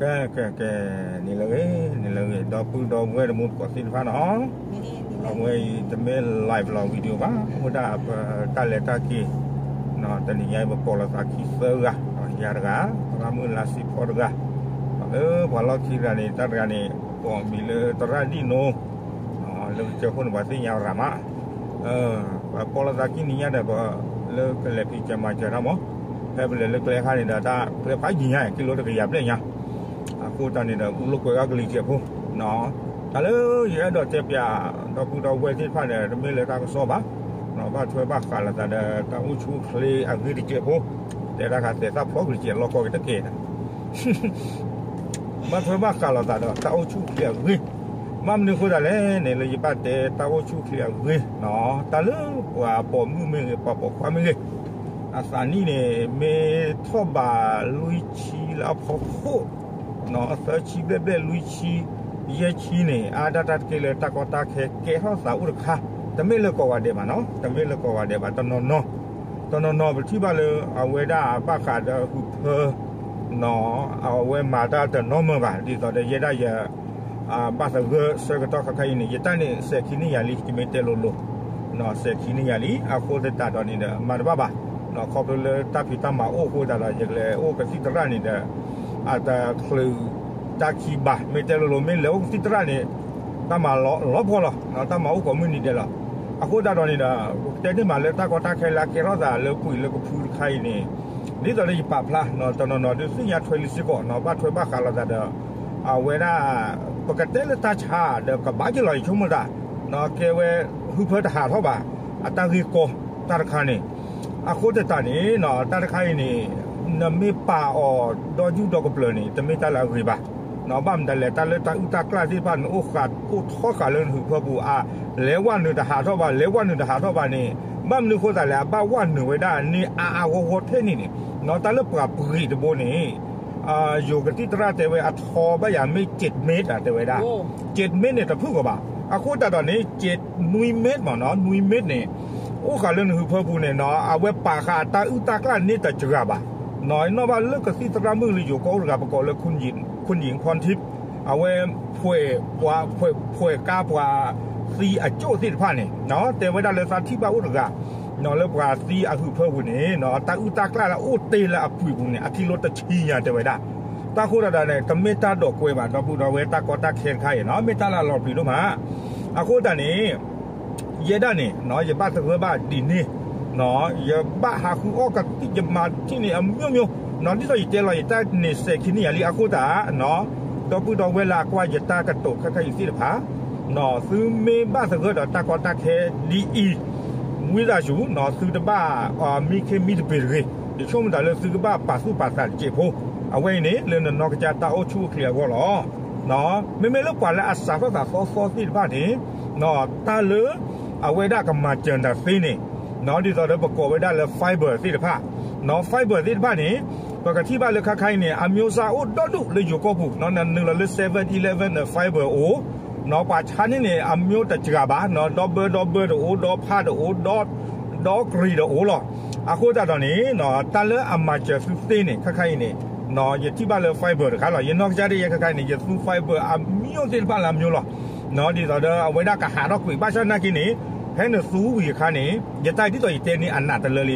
ကဲ ကဲ ကဲ န့ၣ်လၢဂ့ၤ န့ၣ်လၢဂ့ၤ ဒီပုၢ်ဒီဝဲၢ်တံၤသကိးသ့ၣ်တဖၣ်နီၤ, အဝဲအံၤတမ့ၢ် live လီၤ video ဘၣ်, အိၣ်ဒၣ်ပတၢ်လဲၤတၢ်က့ၤ, တနံၤညါအံၤ ပပိာ်လိာ်သးခံသၢဂၤ, ယၤတဂၤ, သရၣ်မုၣ်လါစ့ဖီတဂၤ, လၢပှၤလီၢ်ခံတဂၤန့ၣ် တၢ်တဂၤန့ၣ် ကိးမံၤလၢသရၣ်ဒံၣ်နိ, လၢကစၢၢ်ခိၣ်န့ၣ် ပှၤသ့ၣ်ညါရၤမး, ပပိာ်လိာ်သးခံနံၤညါဒီး ပလၢကလဲၤဖံးစၢၤမၤစၢၤတၢ်မး, ဖဲပလဲၤလၢကျဲခါန့ၣ်ဒီး တၢ်ကျဲဖးယံၤညါ ကံလိတကယၤဘျဲၣ်ညါ, အဃိတၢ်န့ၣ်ဒီး အူလိာ်ကွဲးဂၤကလံၤစဲးဖိ, တၢ်လၢယအဲၣ်ဒိးတဲပၠး ဒီပုၢ်ဒီဝဲၢ်သ့ၣ်တဖၣ်ဒီး တမ့ၢ်လၢတၢ်ကစီၣ်ဘၣ်, ဘၣ်ထွဲဘၣ်ဃးလိာ်သးဒီး တၢ်အိၣ်ဆူၣ်အိၣ်ချ့အဂ့ၢ်တစဲးဖိ, တဲတၢ်ခါသဲးသၣ်ဖျိကလံၤစဲးလီၢ်ကီၢ်က့ၤတကဲး ဘၣ်ထွဲဘၣ်ဃးလိာ်သးဒီး တၢ်အိၣ်ဆူၣ်အိၣ်ချ့အဂ့ၢ်, ဘၣ်မနုၤအဃိသတးလဲၣ်န့ၣ် လၢယဘၣ်တဲတၢ်အိၣ်ဆူၣ်အိၣ်ချ့အဂ့ၢ်, တၢ်လၢပှၤပိာ်မုၣ်မ့ၢ်ဂ့ၤ ပှၤပိာ်ခွါမ့ၢ်ဂ့ၤ, အသးနံၣ်န့ၣ် မ့ၢ်ထီၣ်ဘးလွံၢ်ဆံလၢအဖီခိၣ်, သၢဆံဘျဲၣ်ဘျဲၣ်လွံၢ်ဆံ, ယဲၢ်ဆံန့ၣ် အါဒၣ်တၢ်တက့ၢ်လၢတၢ်ကီတၢ်ခဲကဲထီၣ်သးအိၣ်တခါ, တမ့ၢ်လၢကိးဂၤဒဲးဘၣ်နီၤ, တမ့ၢ်လၢကိးဂၤဒဲးဘၣ်, တနီၤနီၤ တနီၤနီၤပထံၣ်ဘၣ်လၢ အဝဲဒၣ်ဘၣ်ဃးဒီးဟုးဖၢ, အဝဲမၤတၢ်တနီၤမၢဘၣ်, ဒ်သိးဒီးယဲဒၣ်ယ ဘၣ်သဂၢၢ်ဆၢကတီၢ်ခါခါအံၤန့ၣ် ယတၢ်န့ၣ်စဲးခံနံၣ်ယၤလံ, ယမ့ၢ်တဲလိၤလိၤ, စဲးခံနံၣ်ယၤလံ, အဃိသတးဒီးန့ၣ်ဒီး မၤတဘၣ်ဘၣ်, ခီဖျိလၢတၢ်ဖံးတၢ်မၤအိၣ်အဃိသတးဒီး ယကလဲၤအိၣ်ကသံၣ်သရၣ်န့ၣ်ဒီး အတချုးတၢ်ခံဘၣ်, မ့ၢ်တဲလိၤလိၤ မ့ၢ်လဲၤအိၣ်ကသံၣ်သရၣ်န့ၣ် တၢ်မၤလီၤလီၤပှီၢ်လီၤ, တၢ်မၤအိၣ်ကိးမုၢ်နံၤဒဲးလီၤ. အဃိသတးဒီးန့ၣ်ဒီး ပကတဲန့ၢ်မးလၢတၢ်ကီတၢ်ခဲလၢအကဲထီၣ်သးလၢပှၤလၢကဖုတခါအံၤန့ၣ်, ဒ်သိးလၢယပာ်ဖျါ တနီၤနီၤဒုးသ့ၣ်ညါထွဲလံစ့ၢ်ကီး ဘၣ်ထွဲဘၣ်ဃးလိာ်သးဒီး အဝဲဒၣ် ပကတဲလၢတၢ်ဆါဒီးကဘၣ်က့ၤလီၤ ယဆိကမိၣ်သး, ကဲဝဲ ဟုးဖၢတဟးထီၣ်ဘၣ် အတၢ်ဂ့ၢ်ကီတၢ်တခါန့ၣ်, အဃိသတးန့ၣ် တၢ်တခါအံၤန့ၣ် နမ့ၢ်ပာ်အီၤဒီယူၢ်ဒီကပျၢၤန့ၣ် တမ့ၢ်တၢ်လၢအဂ့ၤဘၣ်. ဘၣ်မတၤလဲၣ် တၢ်လၢတၢ်အုၣ်တၢ်ကျၢ်သ့ၣ်တဖၣ်န့ၣ် အိၣ်ဃာ်အိၣ်ထီဃာ်လၢနဟုးဖၢပူၤအါ, လဲၤဝဲနုာ်တဟးထီၣ်ဘၣ် လဲၤဝဲနုာ်တဟးထီၣ်ဘၣ်န့ၣ်, ဘၣ်မနုၤအဃိသတးလဲၣ် အဘၣ်ဝဲနုာ်ဝဲဒၣ်န့ၣ် အါအါဂီၢ်ဂီၢ်ထဲန့ၣ်န့ၣ်, တၢ်လၢပှၤပဂ့ၤတဘိန့ၣ် ယိၤကသံၣ်သရၣ်တဲဝဲအထီဘၣ်ယၤမ့ၢ် ကၠ့းမ့ၢ် တဲဝဲဒၣ်, ကၠ့းမ့ၢ်န့ၣ် တဖုၣ်ကီးဘၣ်. အဃိသတးဒီးန့ၣ် ကၠ့းနွံမ့ၢ်မ့ၢ်နီၤ နွံမ့ၢ်န့ၣ် အိၣ်ဃာ်လၢနဟုးဖၢပူၤန့ၣ်နီၤ အဝဲပာ်ဃာ်အတၢ်အုၣ်တၢ်ကျၢ်န့ၣ်တစှၤဘၣ်. နီၢ်ဘၣ်လၢကသံၣ်သရၣ်မုၣ်လၢယိၤကီၢ်အိၣ်တဂၤ ပကိးလၢ ခွန်ရင် ခွန်ရင် ဖီၣ်ထံး, အဝဲ ဖှဲး ပှၤ ဖှဲး ဖှဲးကါပှၤသံအကၠိၣ်သ့ၣ်တဖၣ်န့ၣ် တဲဝဲဒၣ်လၢသးထံၣ်ဘၣ်အိၣ်တဂၤ နီၢ်လၢပှၤသံအဟုးဖၢပူၤန့ၣ် တၢ်အုၣ်တၢ်ကျၢ်လၢအိၣ်တ့ၢ်လၢအပှ့ၤပူၤန့ၣ် အခံလိတဆံညါတဲဝဲဒၣ်. တၢ်ဃိသတးဒီးန့ၣ် တမ့ၢ်တၢ်ဒိးကွဲးဘၣ် ဒီပုၢ်ဒီဝဲၢ် တၢ်ကီတၢ်ခဲတခါအံၤနီၤ မ့ၢ်တၢ်လၢအလီၤပျံၤဒိၣ်မး. အဃိသတးန့ၣ် ယဲဒၣ်န့ၣ် ယဘၣ်သဂၢၢ်ဘၣ်ဒ်န့ၣ်, ယဘၣ်ဟးဃုအီၣ်ကသံၣ် ယမၤထံၣ်န့ၣ် အမျိုးမျိုး, ဒ်သိးယတဲလီၤ ယတၢ်န့ၣ်စဲးခံနံၣ်ယၤလံ အဃိသတး ဒီပုၢ်ဒီဝဲၢ်လၢအကွၢ်ယတၢ်ကတိၤခဲခါအံၤသ့ၣ်တဖၣ်, သုမ့ၢ်ဘၣ်သဂၢၢ်ဒီးတၢ်ကီတၢ်ခဲဒ်အံၤ, ဝံသးစူၤ သုတဘၣ်မံခ့မံတပ့ၤတဂ့ၤ, ယဆိကမိၣ်သးလၢသုကဘၣ်ပာ်သူၣ်ပာ်သးတစဲးဖိ, အဝဲအံၤန့ၣ် လၢနနီၢ်ကစၢ်တၢ်အိၣ်ဆူၣ်အိၣ်ချ့အဂီၢ်လီၤ. မ့မ့ၢ်လၢပှၤလၢအစးထီၣ်သးသီသီသ့ၣ်တဖၣ်န့ၣ် တၢ်လၢ အဝဲဒၣ်ကမၤစၢၤနၤသ့န့ၣ်, ဒ်သိးဒီးပကိးဝဲဒၣ်လၢ fiber သ့ၣ်တဖၣ်, fiber သ့ၣ်တဖၣ်န့ၣ် ပကထံၣ်ဘၣ်လၢခါခါအံၤန့ၣ် အမျိုးအစားအိၣ်ဒီဒူၣ်လၢယိၤကီၢ်ပူၤ, နနုာ်လီၤလၢ seven eleven န့ၣ် fiber အိၣ်, ပှၤဆါန့ၢ်န့ၣ် အမျိုးတစှၤဘၣ်, ဒီဘၢဒီဘၢတအိၣ်, ဒီဖးတအိၣ်, ဒီ ဒီကရံးတအိၣ်လီၤ. အဃိသတးဒီးန့ၣ် တၢ်လၢအမၤစၢၤသုသ့န့ၣ် ခါခါအံၤန့ၣ် ယထံၣ်ဘၣ်လၢ fiber တခါလီၤ. ယနီၢ်ကစၢ်ဒၣ်ယဲခါခါအံၤန့ၣ် ယသူ fiber အမျိုးသ့ၣ်တဖၣ်လၢအမျိုးလီၤ. ဒ်သိးဒီးအဝဲဒၣ်ကဟးထီၣ်ကွံာ် ဘၣ်ဆၣ်နာ်က့န့ၣ် ဖဲနသူဝံၤအခါန့ၣ် ယတၢ်ဒ်သိးယတဲန့ၣ်အနးတလၢ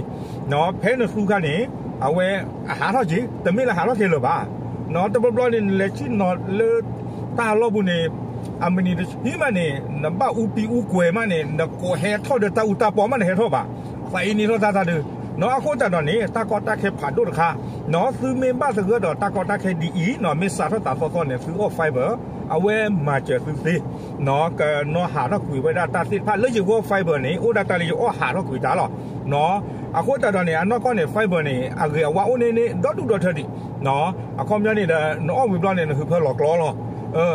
လံ. ဖဲနသူခါန့ၣ် အဝဲအဟးထီၣ်က့ၤ တမ့ၢ်လၢဟးထီၣ်ခဲလၢာ်ဘၣ်. တဘျီဘျီန့ၣ် နလဲၤဆ့ၣ်နီၤလၢတၢ်လီၢ်ပူၤန့ၣ် အမံးနံးတဆံမးန့ၣ် နဘၣ်အူပံအူကွဲၤမးန့ၣ် နကိးဟဲထီၣ်ဒီးတၢ်အူတၢ်ပီမး နဟဲထီၣ်ဘၣ်. သးအံၤန့ၣ်ထီၣ်တၢ်တၢ်ဒုး အဃိသတးဒီးန့ၣ် တၢ်ကီတၢ်ခဲဖးဒိၣ်တခါ သုမ့ၢ်ဘၣ်သဂၢၢ်ဒီးတၢ်ကီတၢ်ခဲဒ်အံၤ မ့ၢ်စးထီၣ်သးသီသီန့ၣ် သုအီၣ် fiber အဝဲမၤစၢၤသုသ့ ကနီၤဟးထီၣ်ကွံာ်ဝဲဒၣ်တၢ်သ့ၣ်တဖၣ် လၢယဂီၢ် fiber န့ၣ် အိၣ်ဒၣ်တၢ်လၢယအီၣ်ဟးထီၣ်ကွံာ်တၢ်လီၤ. အဃိသတးဒီးန့ၣ် အနီၢ်ကီၢ်န့ၣ် fiber န့ၣ် အဂ့ၤအဝါအိၣ်န့ၢ်န့ၣ် ဒီဒူၣ်ဒီထၢဒံး. အခီပညီန့ၣ်ဒီး နအီၣ်ဝံၤဘျီန့ၣ် နဟုးဖၢလီၤကျီလီၤ.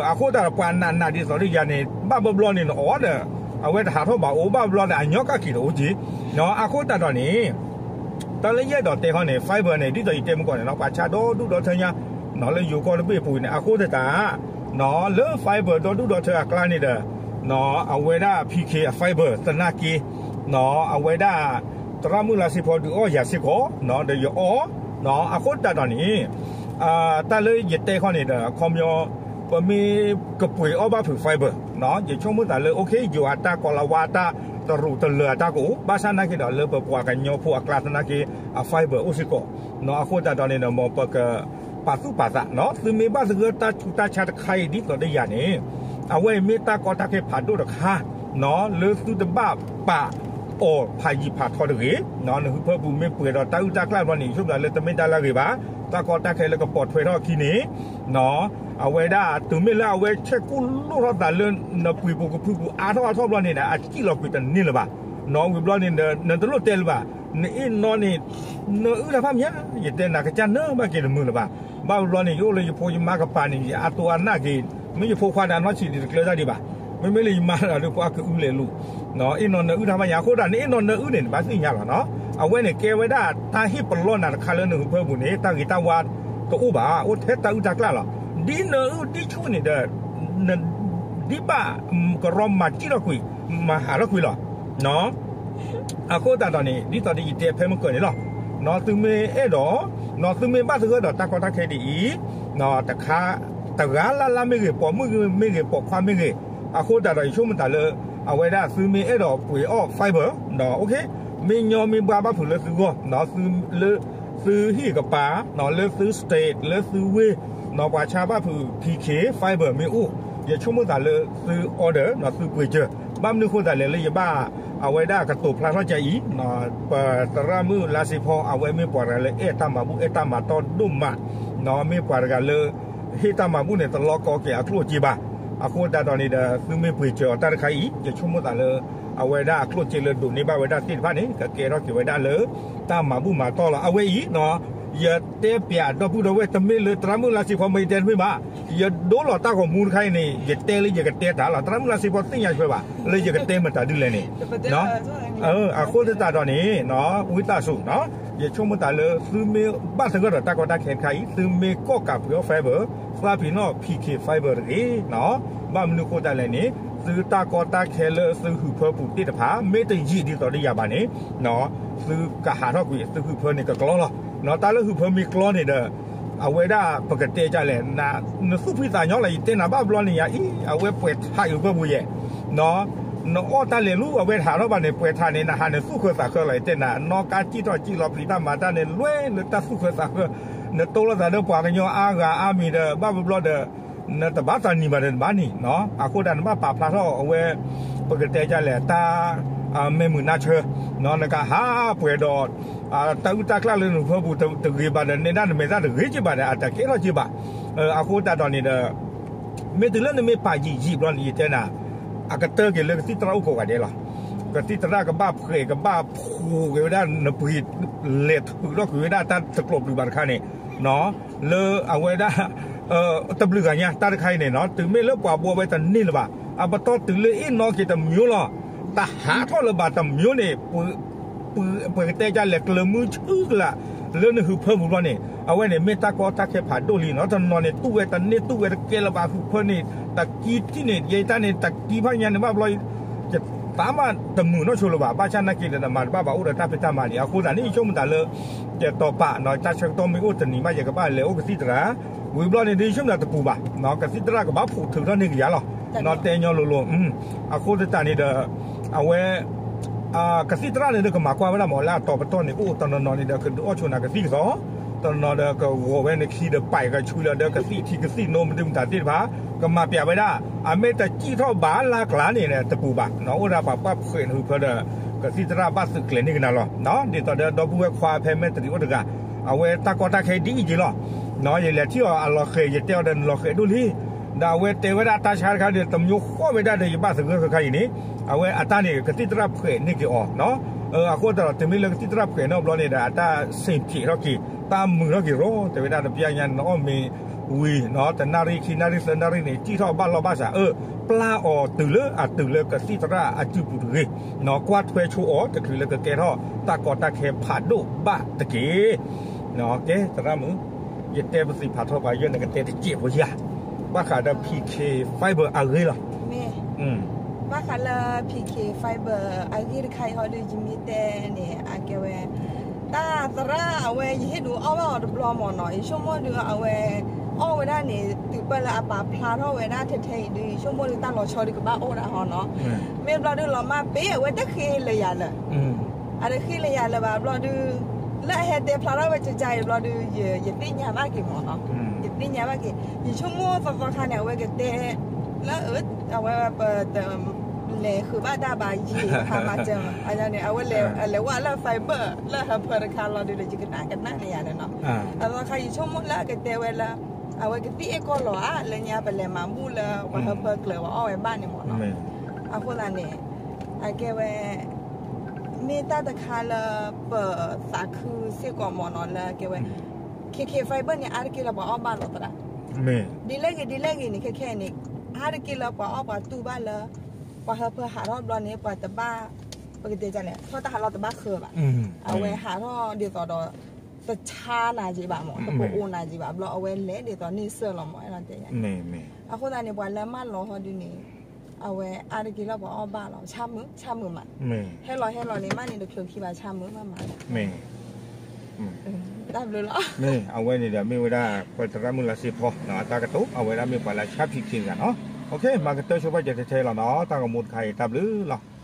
အဃိသတးဒီး ပှၤနာ်နာ်ဒ်သိးလၢယၤန့ၣ် ဘၣ်ဘျီဘျီန့ၣ် နအီၣ်ဒီး အဝဲတဟးထီၣ်ဘၣ် အိၣ်ဘၣ်ဘျီဒီး အညီကၣ်က့ၤတအိၣ်က့ၤ. အဃိသတးဒီးန့ၣ် တၢ်လၢယအဲၣ်ဒိးတဲခီန့ၣ် fiber န့ၣ် ဒ်သိးယတဲမုၢ်ကီၢ်န့ၣ် ပှၤဆါဒီဒူၣ်ဒီထၢညါ လၢယိၤကီၢ်တဘ့ၣ်အပူၤန့ၣ် အဃိသတး လၢ fiber ဒီဒူၣ်ဒီထၢအကျါန့ၣ်ဒီး အဝဲဒၣ် ဖံခ့ အ fiber သနာ်က့ အဝဲဒၣ် သရၣ်မုၣ်လါစ့ဖီဒုးအီၣ်ယၤစ့ၢ်ကီး ဒီးယအီၣ် အဃိသတးဒီးန့ၣ် တၢ်လၢယတဲခီန့ၣ်ဒီး အခီပညီ ပမ့ၢ်ကပှ့ၤအီၣ်ဘၣ်ဖုး fiber ယဆိကမိၣ်သးလၢ okay ယိၤအတၢ် ကီၤလၤဝါအတၢ် တရူးတလၢာ်အတၢ်ကအိၣ် ဘၣ်ဆၣ်နာ်က့ဒီး လၢပပှၤကညီဖိအကျါသနာ်က့ အ fiber အိၣ်စ့ၢ်ကီး အဃိသတးဒီးန့ၣ်ဒီး မ်ပကပာ်သူၣ်ပာ်သး သုမ့ၢ်ဘၣ်သဂၢၢ်တၢ်ဆူးတၢ်ဆါတခါအံၤဒ်သိးဒီးယၤန့ၣ် အဝဲအံၤမ့ၢ်တၢ်ကီတၢ်ခဲဖးဒိၣ်တခါ လၢသုတဘၣ်ပာ်အီၤဖးယံာ်ဖးထီတဂ့ၤ, နဟုးဖၢပူၤမ့ၢ်ပှဲၤဒီးတၢ်အုၣ်တၢ်ကျၢ်ဘျီန့ၣ် ယဆိကမိၣ်လၢတမ့ၢ်တၢ်လၢအဂ့ၤဘၣ်, တၢ်ကီတၢ်ခဲလၢကပိာ်ထွဲထီၣ်အခံန့ၣ် အဝဲဒၣ်တုၤမ့ၢ်လၢအဝဲဆဲးကူၣ်လိၣ်ထီၣ်သးလၢ နပှ့ၤပူၤကဖုပူၤအါထီၣ်အါထီၣ်ဘျီန့ၣ်ဒီး အစံၣ်လီၤကွံာ်တန့ၢ်လၢၤဘၣ်, ဝံၤဘျီန့ၣ်ဒီး နတလိၣ်တဲလၢၤဘၣ်, နအ့ၣ်နီၣ်န့ၣ် နအုၣ်တၢ်ဖးမး, ယတဲနၤကစၢ်နၢဘၣ်က့ၤတမုာ်လၢၤဘၣ်, ဘၣ်ဘျီန့ၣ် ယအိၣ်လၢယဖိယမါကပၤန့ၣ် ယအါတိအါနၢ်က့ၤ, မ့ၢ်ယဖိခွါဒီးနီၢ်ဆံးဒံးတကျၢတၢ်ဒံးဘၣ်, မ့မ့ၢ်လၢယမါဒီးဖိအကအုၣ်လဲၤလိာ် အ့ၣ်နီၣ်နအုၣ်တၢ်ဖးယါအဃိဒီး နအ့ၣ်နီၣ်နအုၣ်န့ၣ် နဘၣ်သ့ၣ်ညါလီၤနီၤ, အဝဲန့ၣ်ကဲဝဲဒၣ်တၢ်ဟ့ၣ်ပလီၢ်နၤတခါလၢနဟုးဖၢပူၤန့ၣ် တၢ်ဂ့ၤတၢ်ဝါတအိၣ်ဘၣ်, အိၣ်ထဲတၢ်အုၣ်တၢ်ကျၢ်လီၤ, ဒ်နအုၣ်ဒ်ဆူၣ်န့ၣ်ဒီး ဒ်ဘၣ်ကရီမၤစံၣ်ထီၣ်ကွံာ်, မၤဟးထီၣ်ကွံာ်လီၤ. အဃိသတးဒီးန့ၣ် ဒ်သိးဒီးယတဲဖဲမုၢ်ကၢၢ်န့ၣ်လီၤ. သုမ့ၢ်အဲၣ်ဒိး, သုမ့ၢ်ဘၣ်သဂၢၢ်ဒီးတၢ်ကီတၢ်ခဲဒ်အံၤ, တခါ, တဂၤလၢ်လၢ်မ့ၢ်ဂ့ၤ, ပိာ်မုၣ်မ့ၢ်ဂ့ၤ, ပိာ်ခွါမ့ၢ်ဂ့ၤ, အဃိသတးဒီးယဆိကမိၣ်သးလၢ အဝဲဒၣ်သုမ့ၢ်အဲၣ်ဒိးပှ့ၤအီၣ် fiber, မ့ၢ်ညီမ့ၢ်ဘှါဘၣ်ဖုးလၢသုဂီၢ်, လၢသုဟံၣ်ကပၤ, လၢသု state, လၢသုဝ့ၢ်, ပှၤဆါဘၣ်ဖုး PK fiber မ့ၢ်အိၣ်, ယဆိကမိၣ်သးလၢသု order သုပှ့ၤစၢၤ, ဘၣ်မနုၤဃိသတးလဲၣ်လၢယဘၣ် အဝဲဒၣ်ကတိၤဖျါထီၣ်ကါအံၤ, ပသရၣ်မုၣ်လါစ့ဖီ အဝဲမ့ၢ်ပှၤတဂၤလၢအဲၣ်တၢ်မၤဘူၣ်အဲၣ်တၢ်မၤတီဒိၣ်မး, မ့ၢ်ပှၤတဂၤလၢ ဟ့ၣ်တၢ်မၤဘူၣ်န့ၣ် တလီကီက့ၤအကျိၣ်အစ့ဘၣ်, အဃိသတးဒီးန့ၣ်ဒီး သုမ့ၢ်ပှ့ၤစၢၤအီၤတၢ်တခါအံၤ ယဆိကမိၣ်သးလၢ အဝဲဒၣ်အကျိၣ်စ့လၢဒိးန့ၢ်ဘၣ်ဝဲဒၣ်သ့ၣ်တဖၣ်န့ၣ် ကကဲထီၣ်က့ၤဝဲဒၣ်လၢ တၢ်မၤဘူၣ်မၤတီလီၤ. အဝဲအံၤ ယတဲပၠးဒီပုၢ်ဒီဝဲၢ် တမ့ၢ်လၢသရၣ်မုၣ်လါစ့ဖီမ့ၢ်ယတဲတမ့ၢ်ဘၣ်, ယဒိလီၤတၢ်ဂီၤမူတခါအံၤန့ၣ် ယတဲလၢယကတဲတၢ်လီၤ, သရၣ်မုၣ်လါစ့ဖီသ့ၣ်ညါထွဲဘၣ် လၢယကတဲမတၤဒ်လဲၣ်န့ၣ် အဃိသတးဒီးန့ၣ် ဝံသးစူၤ ယဆိကမိၣ်သးလၢ သုမ့ၢ်ဘၣ်သဂၢၢ်ဒီးတၢ်ကီတၢ်ခဲတခါအံၤ သုမ့ၢ်ကီၣ်ကးပှ့ၤအီၣ် fiber, သးပ့ၤနီၣ် PK fiber တဂ့ၤ, ဘၣ်မနုၤဃိသတးလဲၣ်န့ၣ် သုတၢ်ကီတၢ်ခဲလၢသုဟုးဖၢပူၤသ့ၣ်တဖၣ် မ့ၢ်တယံာ်ဒ်သိးဒီးယၤဘၣ်န့ၣ် သုကဟးထီၣ်ကွံာ် သုဟုးဖၢန့ၣ်ကကျီလီၤ. တၢ်လၢဟုးဖၢမ့ၢ်ကျီန့ၣ်ဒီး အဝဲဒၣ်ပကတဲဒ်လဲၣ်, နသူၣ်ဖှံသးညီလီၤ, ယတဲနၤဘၣ်ဘျီန့ၣ်ယၤအံၤ အဝဲပှဲၤထးအုးဖၢပူၤယဲၢ်, နအီၣ်တၢ်လဲၤလူၤ အဝဲတဟးထီၣ်ဘၣ်န့ၣ် ပှဲၤထးန့ၣ် နဟးနသူၣ်ဃၢသးဃၢလီၤ, ယတဲနၤ နီၢ်ကါစံၣ်ထီၣ်စံၣ်လီၤ ဖံးတၢ်မၤတၢ်န့ၣ် လွဲလၢတၢ်သူၣ်ဃၢသးဃၢ, နတိလီၤသးဒီးပှၤကညီအါဂၤအါမံၤဒီး ဘၣ်ဘျီဒီး နတဘၣ်သးနံၤဘၣ်ဒီးတဘၣ်နံၤ, အဃိဒၣ်နဘၣ်ပာ်ဖျါထီၣ်အဝဲ ပကတဲဒ်လဲၣ် တၢ် မဲာ်မုာ်နါဆၢ, နကဟးပှဲၤဒီး တၢ်အုၣ်တၢ်ကျၢ်လၢနဟုးဖၢပူၤတဂ့ၤဘၣ်ဒီး နဲဒၣ်နမဲာ်သၣ်တဂ့ၤက့ဘၣ်ဒီး အတကဲထီၣ်က့ဘၣ်, အဃိသတးဒီးန့ၣ်ဒီး မ့ၢ်တုၤလၢနမ့ၢ်ပာ်ယံာ်ယံာ်ဘျီန့ၣ် ယတဲနၤ အကတၢၢ်က့ၤလၢကသံၣ်သရၣ်အိၣ်ကိးဂၤဒဲးလီၤ. ကသံၣ်သရၣ်ကဘၣ်ဖှဲး ကဘၣ်ဖှိးက့ၤဝဲဒၣ်နပှ့ၤ လဲၤထုးထီၣ်ကွံာ်ဝဲဒၣ်တၢ်တကျိၤပျုၤဘၣ်တခါန့ၣ် လၢအဝဲဒၣ် တဘျုးဂၤညါ တၢ်တခါအံၤန့ၣ် တုၤမ့ၢ်လၢပှၤဘှီဝဲတန့ၢ်လၢၤဘၣ်, အပတီၢ်တုၤလၢအ့ၣ်နီၣ်က့ၤတမံၤလီၤ. တဟးထီၣ်လၢၤဘၣ်တမံၤန့ၣ် ပကတဲဒ်လဲၣ် ကျၢၤမုၢ်ဆူကလာ် လၢနဟုးဖၢပူၤဘျီန့ၣ် အဝဲန့ၣ်မ့ၢ်တၢ်ကီတၢ်ခဲဖးဒိၣ်လံနီၤ. တနီၤန့ၣ် တူၢ်ဝဲတန့ၢ် တူၢ်ဝဲတကဲလၢၤဘၣ် ဟုးဖၢန့ၣ် တကံထံၣ်န့ၣ် ယဲတၢ်န့ၣ် တကံဖးညါန့ၣ်ဘၣ်ဘျီ ယသးမးတမုာ်နီၢ်ဆိလၢၤဘၣ်. ဘၣ်ဆၣ်နာ်က့ၤဒီး နမၤတဘၣ်ဘၣ်အိၣ်ဒီးတၢ်ဖံးတၢ်မၤလံ. အဃိသတးန့ၣ် ယဆိကမိၣ်သးလၢ ယတီၤပာ် တၢ်ဆၢကတီၢ်မ့ၢ်အိၣ်တနံၤမး ယကဘၣ်လဲၤအိၣ်ကသံၣ်သရၣ် ဝံၤဘျီန့ၣ် ဒ်ယဆိကမိၣ်တပူၤဘၣ်, ကသံၣ်သရၣ်ကဘၣ်ဖှိးထုးထီၣ်န့ၢ်ကယၤလီၤ. တဲညီလိၤလိၤ အဃိသတးန့ၣ်ဒီး အဝဲ ကသံၣ်သရၣ်န့ၣ်ဒီး ကမၤကွၢ်ဝဲဒၣ်မး လၢအတီၤပတီၢ်န့ၣ် အိၣ်တနီၤနီၤန့ၣ်ဒီး ကဒုးအီၣ်ဆိနၤကသံၣ်ကသီ, တနီၤဒီးကဂီၤဝဲနခံဒီး ပာ်ကဆူလီၤဒီး ကသံၣ်ထံကသံၣ်နိ မနုၤမတၤသ့ၣ်တဖၣ် ကမၤပၠးဝဲဒၣ်, အမ့ၢ်တစံၣ်ထီၣ်ဘၣ်လၢကျါန့ၣ် တပူၤဘၣ်, အိၣ်ဒၣ်ပှၤပှၢ်ဖှဲးနဟုးဖၢဒီး ကသံၣ်သရၣ်ဘၣ်သုးကျဲၤန့ၢ်ကနၤလီၤ. ဒ်သိးဒီး ဒီပုၢ်ဝဲၢ်ခွါဖဲမဲၣ်တရံးအိၣ်တဂၤ အဝဲတၢ်ကီတၢ်ခဲဒ်အံၤက့ၤလီၤ. ယလဲၤထံၣ်အီၤအလီၤဃဲၤ ယတဲအီၤဒီးနလီၤဃဲၤဒိၣ်လံ, ဒီးအဝဲတဲဝဲဒၣ်တၢ်ဆါတခါဒီး တမံၤဃီၣ်ဝဲဒၣ်ဒီး ယဘၣ်သဂၢၢ်ခဲခါအံၤန့ၣ်, အဝဲအတၢ်န့ၣ် ကသံၣ်သရၣ်ဖှဲးန့ၢ်က့ၤအီၤ, အဃိသတးဒီး တုၤမ့ၢ်လၢကသံၣ်သရၣ်ဖှဲးန့ၢ်အီၤဘျီန့ၣ်ဒီး အတၢ်စ့ၣ်က့ၤထီၣ်က့ၤ တၢ်မုာ်ထီၣ်က့ၤရီ တဲဝဲဒၣ်တပျၢ်ညါန့ၣ် နအီၣ်မ့ၤဝံၤ တနၣ်ရံၣ်ခံနၣ်ရံၣ်သၢနၣ်ရံၣ်န့ၣ် စံၣ်ထီၣ်ဘၣ်လီၢ်ဘၣ်စး အၢ ပျၢ်အီၤတုၤလၢအတုၤလၢကသံၣ်သရၣ်အစုပူၤတဂ့ၤ, ကွၢ်ထွဲဆိအီၤ တချုးလၢကကဲထီၣ်တၢ်ကီတၢ်ခဲဖးဒိၣ်ဘၣ်တက့ၢ်. ကဲ သရၣ်မုၣ်, ယတဲပသံၣ်ဖးထီဖးယဲၢ် နကတဲတစဲးဖိယၤ, ဘၣ်ဃးဒီး PK fiber အဂ့ၢ်လီၤ. ဘၣ်ဃးလၢ PK fiber အဂ့ၢ်တခါအံၤဟီဒီး ယမ့ၢ်တဲန့ၣ် အကဲဝဲ တၢ်သရၣ်အဝဲ ယဟ့ၣ်ဒုးအီၣ်ဘၣ်အီၤတဘျီမၢ်နီၤ, ယဆိကမိၣ်ဒုးအဝဲ အီၣ်ဝဲဒၣ်န့ၣ် တုၤပၢၢ်လၢအပာ်ဖျါထီၣ်ဝဲဒၣ်ထဲထဲအံၤဒုး ယဆိကမိၣ်ဒုးတၢ်လီၤဆီဒုးကဘၣ်အိၣ်ဒၣ်ဟီနီၤ. မ့ၢ်ဘျီဒုးလီၤမၢ်ပ့ၤ အဝဲတဃ့လၢယၤလၢၤ, အတဃ့လၢယၤလၢၤဘၣ်ဘျီဒုး လၢအဟဲတဲဖျါထီၣ်ဝဲကကါအံၤဘျီဒုး ယသ့ၣ်ညါဘၣ်က့ၤမၢ်နီၤ, ယသ့ၣ်ညါဘၣ်က့ၤ ယဆိကမိၣ်သီသီခါန့ၣ် အဝဲကတဲ လၢအဝဲပ လဲၤဃုာ်ဘၣ်တၢ်ဘၣ်ယံာ်ဖးမၤစၢၤမး, န့ၣ် အဝဲလဲၤဝဲလၢ fiber လၢဟၢဖၢတခါလီၤဒုးဒီး ယကနၣ်ကနၣ်န့ၢ်ယၤလၢနီၤ. အသီခါ ယဆိကမိၣ်လၢအကတဲဝဲလၢ အဝဲကသံၣ်အ့ၣ်ကီၢ်လီၤဧါ လၢညါပလဲၤမၤဘူၣ်လၢ ပှၤဟၢဖၢကျၢၤပှၤအီၣ်ဝဲဘၣ်န့ၣ်မၢ်နီၤ. အဃိသတးန့ၣ် အကဲဝဲ မ့ၢ်တၢ်တခါလၢ ပသးခုစ့ၢ်ကီးမၢ်နီၤ လၢကဲဝဲ KK fiber န့ၣ် အါတက့ၢ်လၢပှၤအီၣ်ဘၣ်လီၤသရၣ်. ဒ်လဲၣ်ဂ့ၤဒ်လဲၣ်ဂ့ၤန့ၣ် ခဲခဲအံၤန့ၣ် အါတက့ၢ်လၢပှၤအီၣ်ပှၤတူၢ်ဘၣ်လၢ ပှၤဟၢဖၢဟးထီၣ်ဘျီန့ၣ် ပှၤတဘၣ် ပကတဲလဲၣ် ထီၣ်တၢ်ဟးလီၢ်တဘၣ်ဃၢဘၣ်. အဝဲဟးထီၣ်ဒ်သိးဒီး တဆါနၤက့ၤဘၣ်မၢ် တကအိၣ်နၤက့ၤဘၣ်ဘျီ အဝဲလဲၤဒ်သိးန့ဆၢၣ်လီၤမၢ် အဲၣ်ဒိးတဲယၤ. အဃိသတးန့ၣ် ပှၤလၢမၢလီၤဟီဒုန့ၣ် အဝဲအါတက့ၢ်လၢပှၤအီၣ်ဘၣ်လီၤ ဆါမုာ် ဆါမုာ်မး. ဟဲလီၤဟဲလီၤန့ၣ် မးန့ၣ်တချုးခံဘၣ်ဆါမုာ်မးမး. တၢ်ဘျုးလီၤ. မ့ၢ်အဝဲန့ၣ်ဒီး မ့ၢ်ဝဲဒၣ် ပသရၣ်မုၣ်လါစ့ဖီ အတၢ်ကတိၤ အဝဲဒၣ်မ့ၢ်ပှၤလၢဆါဖံးခံတဂၤနီၤ. မၤကတၢၢ်ဆိပာ်စၢၤထဲထဲလီၤနီၤ တၢ်ဂီၤမူတခါအံၤ တၢ်ဘျုးလီၤ.